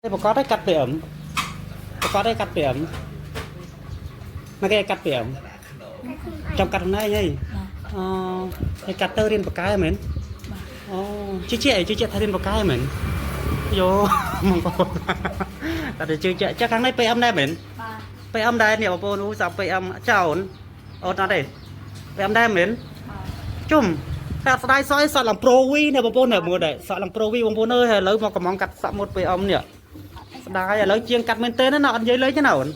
តែប្រកាសឲ្យកាត់ PM ប្រកាសឲ្យកាត់ PM មកគេកាត់ PM ចាំកាត់ខ្លួនឯងហីអូហើយកាត់ទៅរៀនបកែមែនអូជឿជាក់អីជឿជាក់ថារៀនបកែមែនយោបងប្អូនតែជឿជាក់ចាខាងនេះ PM ដែរមែន បាទ PM ដែរនេះបងប្អូនអូសាប់ PM ចៅអូនអូនអត់ទេ PM ដែរមែន បាទ ជុំតែស្ដាយសក់ឯងសក់ឡើងប្រូវីនេះបងប្អូននេះមើលដែរសក់ឡើងប្រូវីបងប្អូនអើយឥឡូវមកកំងកាត់សក់មុត PM នេះស្ដាយឥឡូវជាងកាត់មែនទេណាអត់និយាយលេងទេណាអូន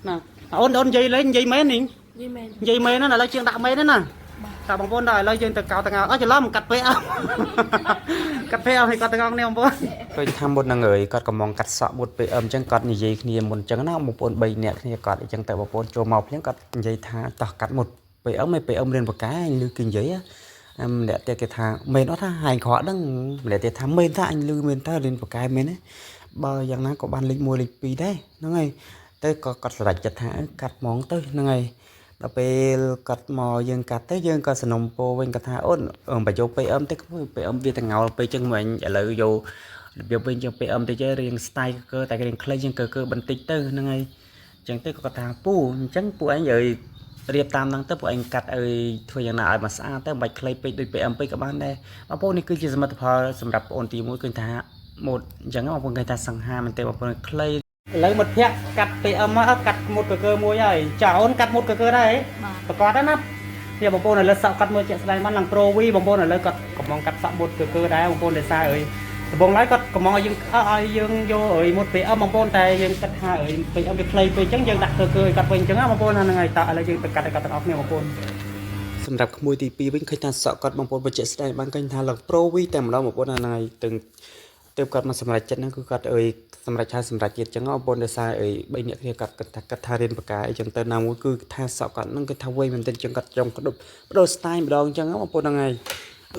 ណាអូនអូននិយាយលេងនិយាយមែននេះ យីមែន និយាយមែនណាឥឡូវជាងដាក់មែនណាតាបងប្អូនដល់ឥឡូវយើងទៅកោតងអស់ច្រឡំកាត់ PM កាត់ PM ឲ្យគាត់ទាំងអស់គ្នាបងប្អូនឃើញថាមុនហ្នឹងអើយគាត់កំងកាត់សក់មុត PM អញ្ចឹងគាត់និយាយគ្នាមុនអញ្ចឹងណាបងប្អូន3នាក់គ្នាគាត់អញ្ចឹងទៅបងប្អូនចូលមកភ្លាមគាត់និយាយថាតោះកាត់មុត PM ឯ PM រៀនបកែឮគេនិយាយម្នាក់ទៀតគេថាមែនអត់ថាហែងក្រក់ហ្នឹងម្នាក់ទៀតថាមែនថាអញឮមែនតើរៀនបកែមែនទេបើយ៉ាងណាក៏បានលេខ1លេខ2ដែរហ្នឹងហើយទៅក៏គាត់សម្រេចចិត្តថាកាត់ហ្មងទៅហ្នឹងហើយដល់ពេលគាត់មកយើងកាត់ទៅយើងក៏សនំពោវិញគាត់ថាអូនបើយក PM ទៅ PM វាតងោលពេកចឹងមិញឥឡូវយករបៀបវិញជាង PM ទៅចេះរៀង style កើតែរៀងខ្លីជាងកើបន្តិចទៅហ្នឹងហើយចឹងទៅក៏គាត់ថាពូអញ្ចឹងពូឯងនិយាយរៀបតាមហ្នឹងទៅពួកឯងកាត់ឲ្យធ្វើយ៉ាងណាឲ្យមកស្អាតទៅមិនបាច់ខ្លីពេកដូច PM ពេកក៏បានដែរបងប្អូននេះគឺជាសមិទ្ធផលសម្រាប់បងអូនទី1ឃើញថាម៉ូតអញ្ចឹងបងប្អូនឃើញថាសង្ហាមែនទេបងប្អូនខ្លីឥឡូវមិត្តភក្តិកាត់ PM មកកាត់ម៉ូតកើមួយហើយចាអូនកាត់ម៉ូតកើដែរ បាទ ប្រកាសណានេះបងប្អូនឥឡូវសក់កាត់មួយជាក់ស្ដែងបានឡើង Pro V បងប្អូនឥឡូវគាត់កំងកាត់សក់ម៉ូតកើដែរបងប្អូនដោយសារអើយដំបងឡើយគាត់កំងឲ្យយើងឲ្យយើងយកអើយម៉ូត PM បងប្អូនតែយើងគិតថាអើយ PM វាខ្លីពេកអញ្ចឹងយើងដាក់កើឲ្យគាត់វិញអញ្ចឹងណាបងប្អូនហ្នឹងហើយតើឥឡូវយើងទៅកាត់ឲ្យគាត់ទាំងអស់គ្នាបងប្អូនសម្រាប់ក្មួយទី2វិញឃើញថាសក់គាត់បងប្អូនបញ្ជាក់ស្ដែងបានឃើញថាឡើង Pro V តែម្ដងបងប្អូនហ្នឹងហើយទាំងទើបគាត់មកសម្រេចចិត្តហ្នឹងគឺគាត់អើយសម្រេចហើយសម្រេចទៀតអញ្ចឹងបងប្អូនដោយសារអើយបីអ្នកគ្នាគាត់គិតថាគិតថារៀនបកាអីចឹងទៅណាមួយគឺថាសក់គាត់ហ្នឹងគឺថាវៃមែនទែនចឹងគាត់ចង់ក្តុបបដូរ style ម្ដងអញ្ចឹងបងប្អូនហ្នឹងហើយ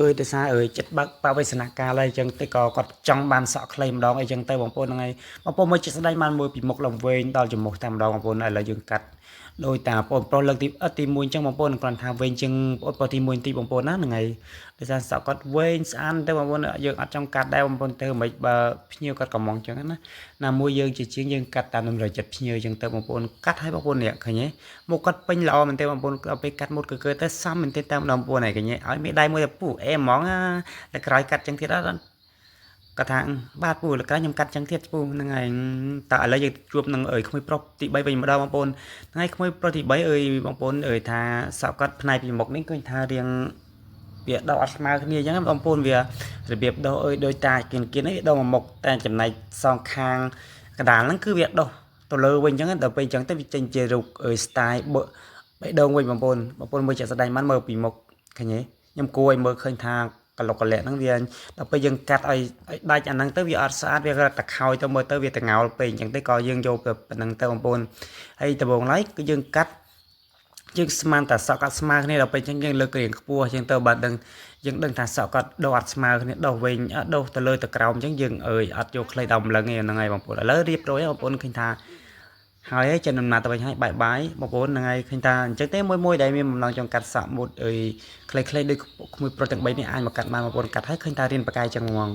អើយដោយសារអើយចិត្តបើកបវេសនកាលហើយអញ្ចឹងទៅក៏គាត់ចង់បានសក់ខ្លីម្ដងអីចឹងទៅបងប្អូនហ្នឹងហើយបងប្អូនមើលជាក់ស្ដែងបានមើលពីមុខឡើងវែងដល់ច្រមុះតែម្ដងបងប្អូនឥឡូវយើងកាត់ដោយតាបងប្រុសលើកទីទី1អញ្ចឹងបងប្អូនគ្រាន់ថាវែងជាងបងប្រុសទី1បន្តិចបងប្អូនណាហ្នឹងហើយដោយសារសក់គាត់វែងស្អាតទៅបងប្អូនយើងអត់ចង់កាត់ដែរបងប្អូនទៅមិនបើភ្ញៀវគាត់កំងអញ្ចឹងណាណាមួយយើងជាជាងយើងកាត់តាមតម្រូវចិត្តភ្ញៀវអញ្ចឹងទៅបងប្អូនកាត់ឲ្យបងប្អូននេះឃើញទេមុខគាត់ពេញល្អមែនទេបងប្អូនដល់ពេលកាត់មុតកើទៅសមមែនទេតាមបងប្អូនហើយឃើញទេឲ្យមេដៃមួយទៅពុះអេហ្មងតែក្រោយកាត់អញ្ចឹងទៀតអត់គាត់ថាបាទពូលកាខ្ញុំកាត់ចឹងទៀតពូហ្នឹងហើយតើឥឡូវយើងជួបនឹងអើយក្មួយប្រុសទី3វិញម្ដងបងប្អូនថ្ងៃក្មួយប្រុសទី3អើយបងប្អូនអើយថាសក់គាត់ផ្នែកពីមុខនេះឃើញថារៀងវាដោះអត់ស្មើគ្នាអញ្ចឹងបងប្អូនវារបៀបដោះអើយដោយតាគៀនគៀននេះដោះមកមុខតែចំណែកសងខាងកដាលហ្នឹងគឺវាដោះទៅលើវិញអញ្ចឹងដល់ពេលអញ្ចឹងទៅវាចេញជារូបអើយ style បើបេះដូងវិញបងប្អូនបងប្អូនមើលជាក់ស្ដែងបានមើលពីមុខឃើញទេខ្ញុំគួរឲ្យមើលឃើញថាកលុកកលៈហ្នឹងវាដល់ពេលយើងកាត់ឲ្យឲ្យដាច់អាហ្នឹងទៅវាអត់ស្អាតវារត់តែខោយទៅមើលទៅវាតងោលពេកអញ្ចឹងទៅក៏យើងយកទៅប៉ុណ្្នឹងទៅបងប្អូនហើយដំបូងឡើយគឺយើងកាត់យើងស្មានតែសក់កាត់ស្មើគ្នាដល់ពេលអញ្ចឹងយើងលើករៀងខ្ពស់អញ្ចឹងទៅបើដឹងយើងដឹងថាសក់កាត់ដោះអត់ស្មើគ្នាដោះវិញដោះទៅលើទៅក្រោមអញ្ចឹងយើងអើយអត់យកខ្លីដល់ម្លឹងទេហ្នឹងហើយបងប្អូនឥឡូវរៀបរយបងប្អូនឃើញថាហើយចិនដំណើរទៅវិញហើយបាយបាយបងប្អូនហ្នឹងហើយឃើញថាអញ្ចឹងទេមួយមួយដែលមានបំណងចង់កាត់សក់មុតអើយខ្លីៗដូចក្មួយប្រុសទាំង3នេះអាចមកកាត់បានបងប្អូនកាត់ហើយឃើញថារៀនបកាយចឹងហ្មង។